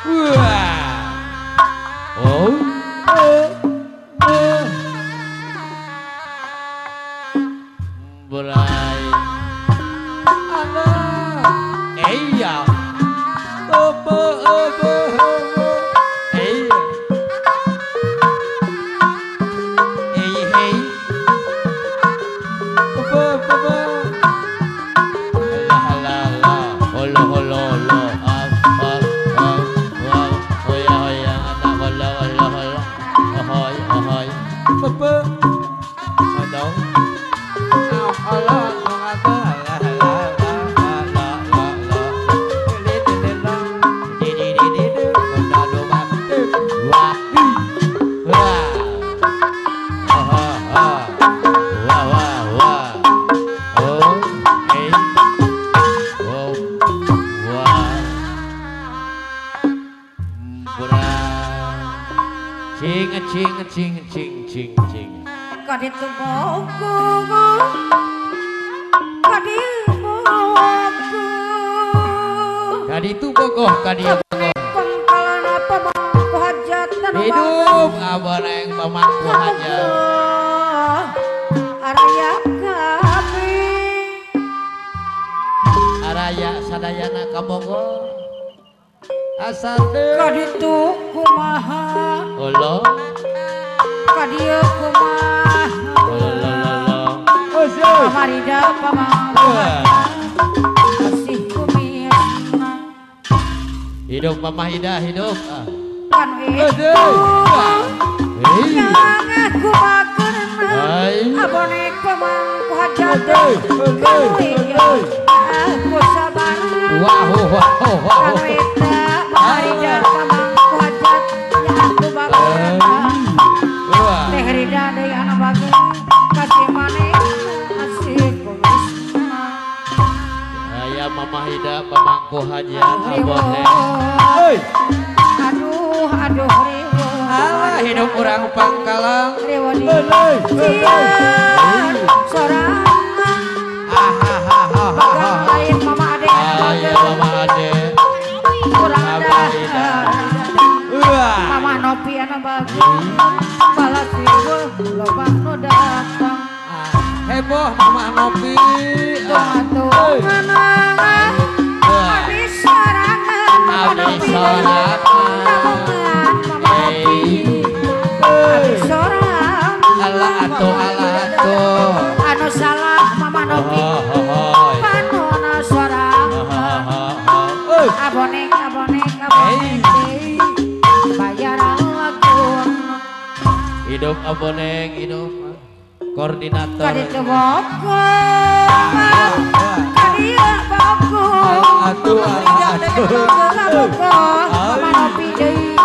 Wah. Oh. Oh. Oh. Belai. Alah. Iya. Opo opo. Iya. Hey hey. Opo opo. La la la. Holo holo holo. Ah ah ah. Wah. Hoya hoya. Anak holo holo holo. Ahoy ahoy. Opo. Aduh. Cing cing cing cing cing. Kaditu bogo, kaditu bogo, kaditu bogoh, kaditu bogoh. Pangkalan pemangku hajat hidup aboneng pemangku hajat. Araya kami, araya sadayana kabogo. Asal kaditu kumaha, Allah. Kadieu kumaha, pamarida pamangku kasih kumisna. Hidup Mama Ida hidup. Kan itu yang aku makerna abonek pamangku hajat kanu ieu aku sabar. Wah wah wah. Kanu eta pamarida pamangku hajat yang aku bagerna. Teh Rida deui anu bager kasih maneh asih kumisna. Aya Mama Ida pamangku hajat abonek. Aduh aduh riweuh. Alah hidup urang Pangkalan. Riweuh di sorangan. Bagang lain Mama Ade anu bager. Mama Ade. Kurang dahar. Mama Nopi anu bager. Balas riweuh loba nu datang. Heboh Mama Nopi. Tungangan abis sorangan Mama Nopi. Tabungan Mama Nopi. Abis sorangan. Alah atuh alah atuh. Anu salah Mama Nopi. Panona sorangan. Abonek abonek abonek deui. Bayaran lakuna. Hidup aboneng hidup koordinator. Kaditu bogo, kadieu bogo. Atuh atuh. Kabogo, Mama Nopi deui.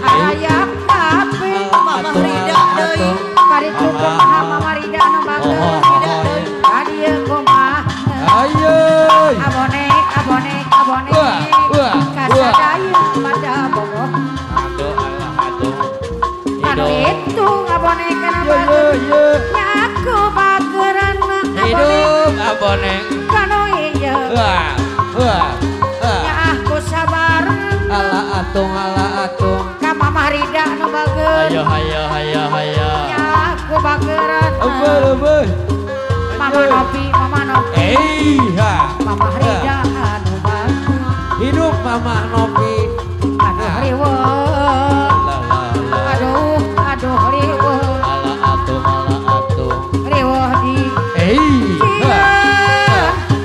Araya kabeh. Mama Rida deui. Kaditu kumaha Mama Rida anu bager. Kadieu kumaha. Ayo. Abonek abonek abonek. Kasadaya pada bogo. Aduh alah aduh. Anu itu abonek kana bager. Nya aku bageran abonek. Hidup abonek. Kanu ieu. Wah wah. Nya aku sabar. Alah atung alah atung. Ka Mama Rida nu bager. Ayo ayo ayo ayo. Nya aku bageran. Eueuh. Mama Nopi, Mama Nopi. Ha. Mama Rida anu bager. Hidup Mama Nopi. Aduh riweuh. Aduh aduh riweuh. Alah atuh alah atuh. Riweuh di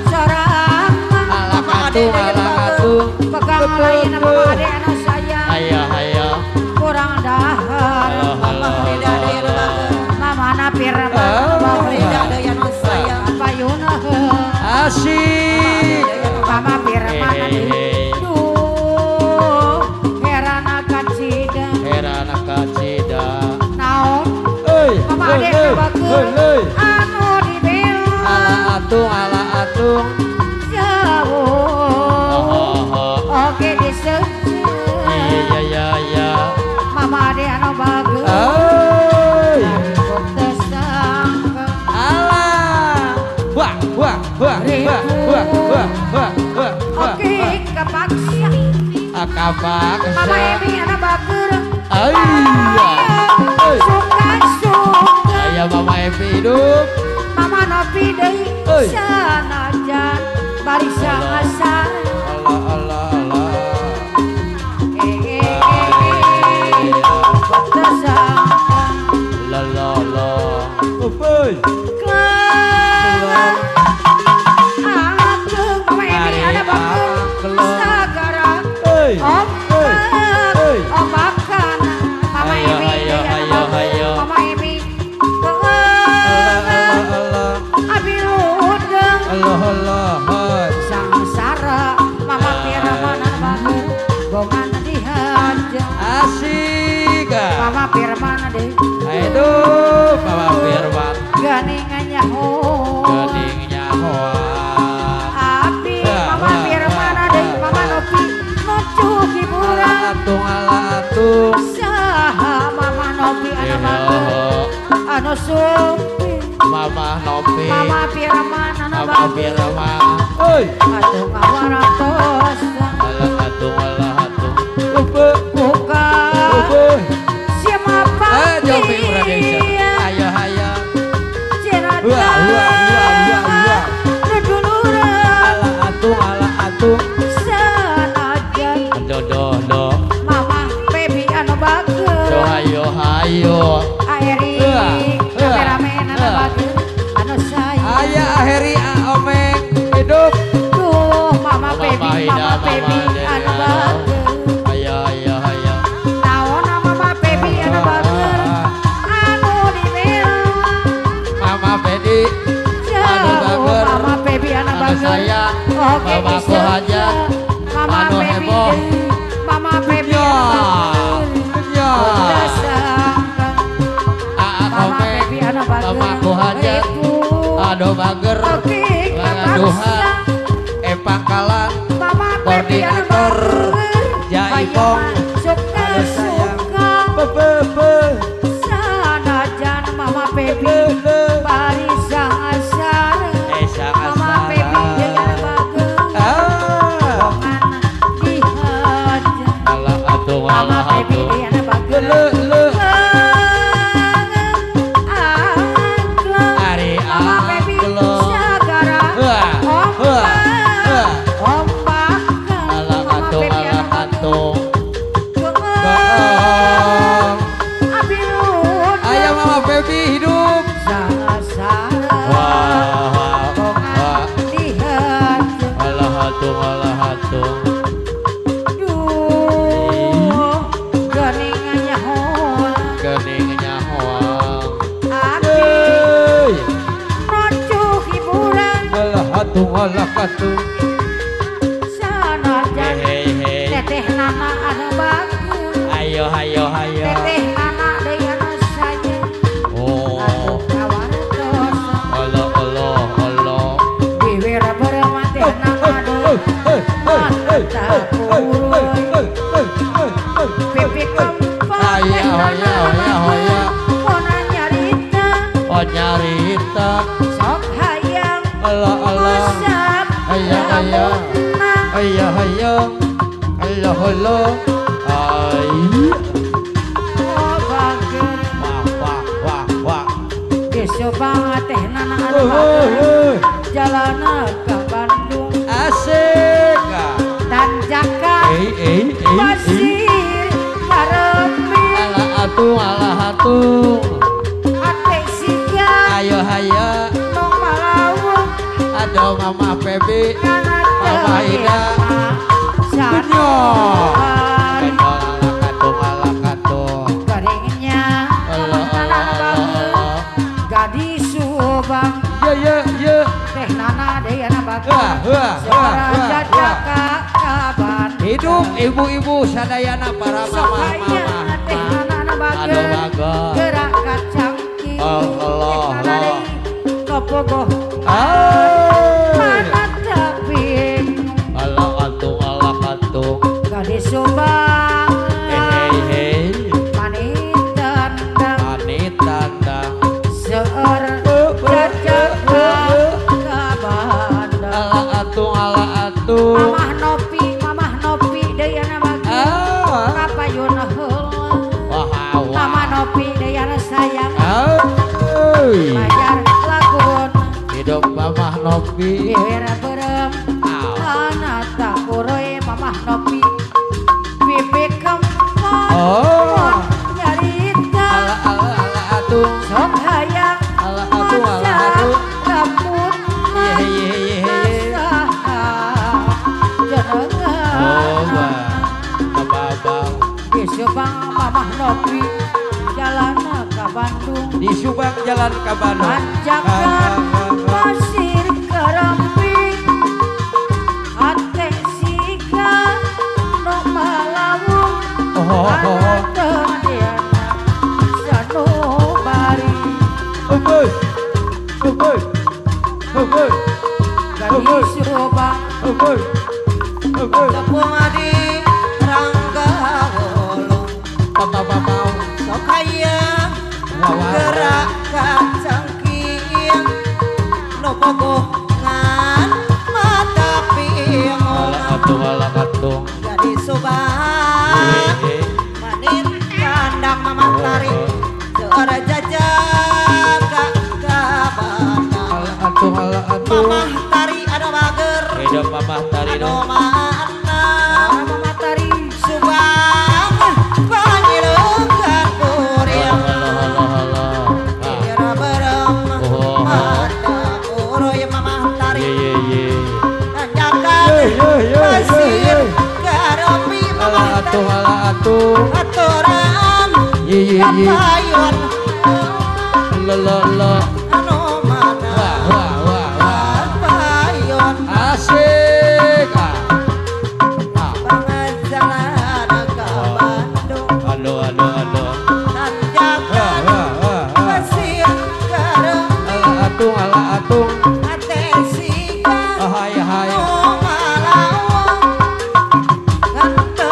sorangan. Alah atuh alah atuh. Pegang lain Mama Ade anu sayang. Ayo ayo. Kurang dahar. Mama Rida deui anu bager. Mama Napir Mama Rida deui anu sayang. Payuna. Asik. Mama Firman deui. Duh herana kacida. Herana kacida. Naon? Mama Ade anu bager. Anu dibela. Alah atuh alah atuh. Jauh. Oke diseuceun. Iya iya iya. Mama Ade anu bager. Alah. Wah wah wah wah wah wah wah wah. Oke kepaksa. Kapaksa. Mama Emi anu bager. Suka-suka. Aya Mama Emi hidup. Mama Nopi deui sanajan bari sangasar. Allah Allah Allah. La la la. Oi. Mama Emi anu bager. Sagara. Omakan. Mama Emi anu bager. Mama Emi. Allah Allah. Sangsara Mama Firman anu bager gongan dihaja. Asik. Mama Firman deui. Aduh Mama Firman. Geuning nyaho. Geuning nyaho. Abi Mama Firman deui Mama Nopi nuju hiburan. Atung ala atung. Saha Mama Nopi anu bager anu supi. Mama Nopi. Mama Firman anu Mama bager. Firman. Oi. Atung awaratosa. Alah atung alah atung. Upe. Buka. Upe. Siapa Jopi Indonesia. Ayo ayo. Wah wah wah wah wah. Duduluran. Alah atung alah atung. Sanajan. Do do do. Mama Febi anu bager. Do ayo ayo. Aeri. Kameramen anu bager. Anu sayang. Aya Aheri Omeng hidup. Duh Mama Febi, Mama Febi anu bager. Ayo ayo ayo. Naon Mama Febi anu bager. Anu dibela. Mama Febi anu bager. Mama Febi anu bager. Sayang. Oke Mama Kohajat. Mama anu Febi. Heboh. Mama Febi anu bager. Ya. Mama Febi anu bager. Mama Kohajat. Anu bager. Oke, Langaduhan. Epangkalan. Mama Febi anu Koordinator. bager. Jaipong. Suka suka. Be be. Sanajan Mama Febi bari sangasara. Mama Febi anu bager. Gongan dihaja. Alah atung Mama alah Febi atung. anu bager. Le le. Ari Mama Febi anglo. sagara. Wah wah wah. Ombakan. Alah Mama atung Febi alah anu bager. atung. Goong. Abilun. Ayo Mama Febi hidup. Sangasara. Wah wah Gongan wah. dihaja. Alah atung alah atung. Duh, geuning nyahoan. Geuning nyahoan. Abi Hei. nuju hiburan. Alah atung alah atung. Sanajan Hei hei. teteh nana anu bager. Ayo ayo ayo. Teteh nana deui anu sayang. Oh. Atuh kawartos. Allah Allah Allah. Biwir berema teh nana deui. Mata kuruy. Pipi kempot Ayo teh nana ayo ayo bager. ayo. Ona nyarita Oh nyarita. sok hayang Allah Allah. ngusap Ayo ayo. rambutna. Ayo ayo. Allah Allah. Ayo. Oh bager. Wah wah wah wah. Di Subang teh nana anu bager. Jalana ka Bandung. Asik. Tanjakan Eh eh eh. pasir karepin. Alah atung alah atung. Ate siga Ayo ayo. nu malawung. Aduh Mama Febi. Kana Mama Ida. Dunya. Alah katung alah katung. Garingnya Allah Mama Allah Nana Allah bager. Allah. Gadis Subang Ye ye ye. teh nana deui anu bager. Wah wah wah wah. Jajaka ka Bandung. Hidup ibu-ibu sadayana para Sok mama hayang mama. teh nana anu Aduh bager. bager. Gerak kacangki. Allah Teh nana Allah. deui nopogoh. Ah. Mana tapi Alah atung alah atung. Gadis Subang. Hei hei. Manit tandang Manit tandang. seueur jajaka ka Bandung. Alah atung alah atung. Mamah Nopi deui anu bager. Nopi. Bibir berem mata kuroy Mamah Nopi. Bibi kemon nyarita. Ala ala ala atuh. Sok hayang ala atuh ala atuh. Rambut ye ye ye ye. Jenengan. Di Subang Mamah Nopi jalan ke Bandung. Di Subang jalan ke Bandung. Tanjakan pasir kerampi. Hate siga nu malawung. Anatediana sanubari. Hei hei hei. Di Subang. Hei hei. Tepung adi Ranggawulung. Papa-papa. Sok hayang gerak kacangking no bogohan mata pingung. Ala atuh ala atuh. Jadi Subang manit kandang Mamah Tari seueur jajak ka Bandung. Ala atuh ala atuh. Mamah Tari anu bager. Hidup Mamah Tari anu mana. Mamah Tari Subang panyileungan kuring. Bibir berem mata kuroy Mamah Tari. Ye ye. Tanjakan pasir garopi Mamah Ala atuh Tari. ala atuh. Aturan Ye ye ye. kapayun Lo lo lo. anu mana. Wah wah wah wah. Kapayun Asik. Ah. Ah. pangajalan ka Bandung. Halo halo halo. Tanjakan Wah wah wah. pasir garopi Ala atuh ala atuh. hate siga Hai hai. nu malawung henteu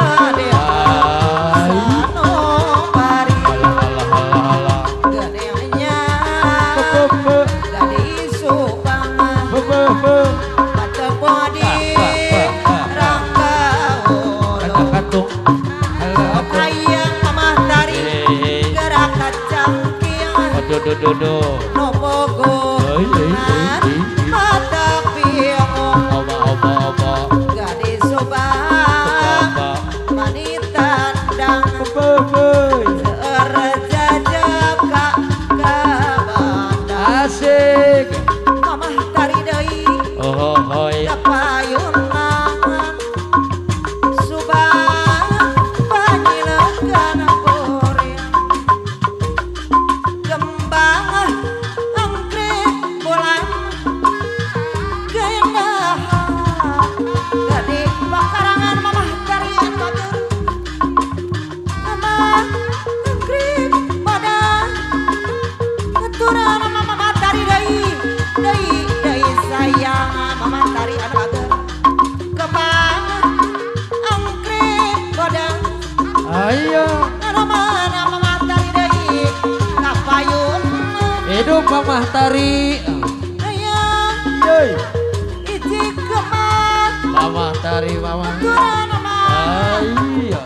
Hai. sanubari. Ala ala ala ala. Gedenya Pe gadis Subang pe pe pe. patepung di Ranggawulung. Atuh. Ala atuh. Hayang Mamah Tari Eh. gerak kacangking Aduh duh duh duh. no bogohan mata pingung. Oba oba oba. Gadis Subang Oba. manit tandang Pe pe. seueur jajak ka Bandung. Asik. Mamah Tari deui Oh hoi. kapayunan Subang panyileungan kuring. Kembang anggrek bulan keindahan gade pakarangan Mamah Tari anu bager. Mamah anggrek badan aturan Mamah Tari deui deui deui sayang Mamah Tari anu bager. Kembang anggrek badan Ayo. anu mana Mamah Tari deui kapayun. Hidup Mamah Tari. Hayang Yeay. iji kembang Mamah Tari Mamah. aturan Mamah Ayo.